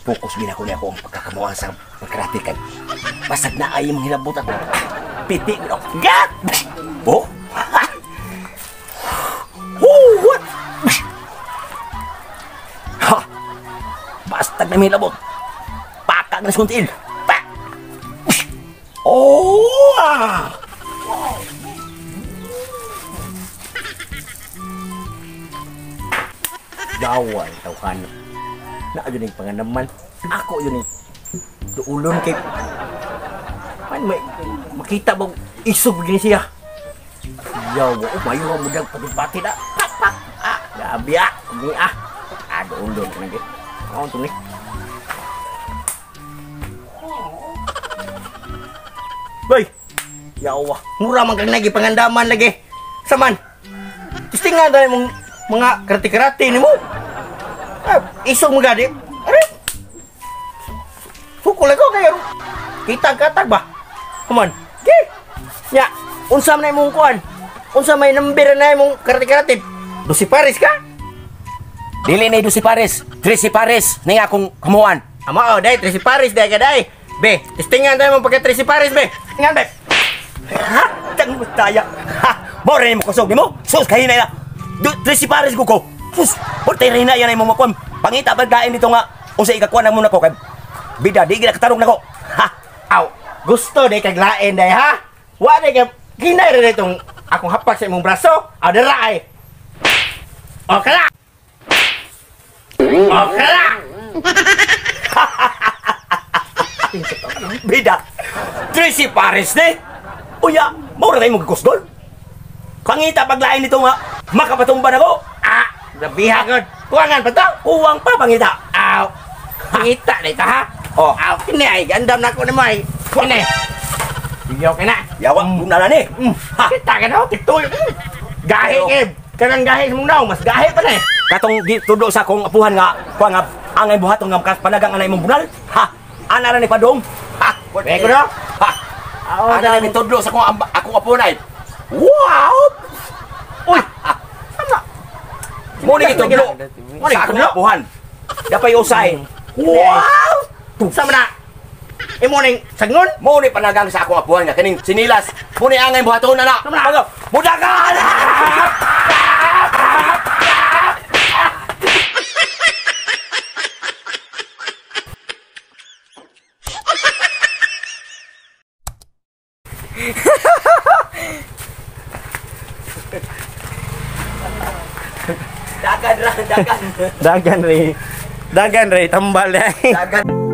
Focus gina ko niya ako ang pagkakamuan sa pagkarate kay. Basag na ay imong hilabot ako. Piti mo. Gat! Oh. Oh, what? Ha. Bastag na may hilabot. Pakag na suntil. Pa. Oh! Ah. Gawal tawhan. Na yun yung panganaman. Ako yun yung duulon kay man may makita bang isog gini siya. Yawa, oh, mayo mo dag pati-pati na. Pak pak. Ah, gabi ah. Ni ah. Ah, duulon ka na gid. Oh, tuni. Bay. Yawa, mura man kang lagi pangandaman lagi. Saman. Tistingan tayo mong mga karate-karate nimo. Ah, isog mo gadi. Are. Sukol ko kayo. Kitag-katag ba? Come on. Okay. Nya, unsa man imong kuan? Unsa may number na imong karate-karate? Dusi Paris ka? Dili na Dusi Paris, Trisi Paris ning akong kamuan. Amo oh, day Trisi Paris day ka day. Be, testingan tayo mong pagka Trisi Paris be. Tingan be. Ha? Tang taya. Ha, mo rin mo kusog nimo. Sus kahinay na. Trisi Paris ko ko. Sus, portay rin na yan ay mong makuan. Pangita pagkain dito nga unsa ikakuan mo nako kay bida di gid katarong nako. Ha. Aw, gusto day kag lain day ha. Wa day kay kinay ra itong akong hapak sa imong braso. Aw dira ay. O kala. O kala. Bida. Trisi Paris ni. Uya, mao ra tay mo gikusgol. Pangita paglain nito nga makapatumba nako. Ah, gabiha gud. Kuwangan pa to. Kuwang pa pangita. Aw. Pangita day ta ha. Oh, aw kini ay gandam nako nimo ay. Kini. Iyo kina. Yawa una na ni. Kita ka no, tituyo. Gahi kay kanang gahi sa mong naong, mas gahi pa na eh. Katong gitudo sa akong apuhan nga kuha nga angay buhaton nga panagang anay imong bunal. Ha. Ana ra ni padong. Ha. Pwede ko no. Ha. Ana ni tudlo sa akong akong apuhan ay. Wow! Uy. Sama. Mo ni gitudlo. Mo ni sa akong apuhan. Dapay usay. Wow! Sama na. Imo ning sagnon? Mo ni panagang sa akong apuhan nga kaning sinilas. Mo ni angay buhaton na na. Mudagan! Dagan ra, dagan. Dagan re. Dagan re tambal dai. Dagan.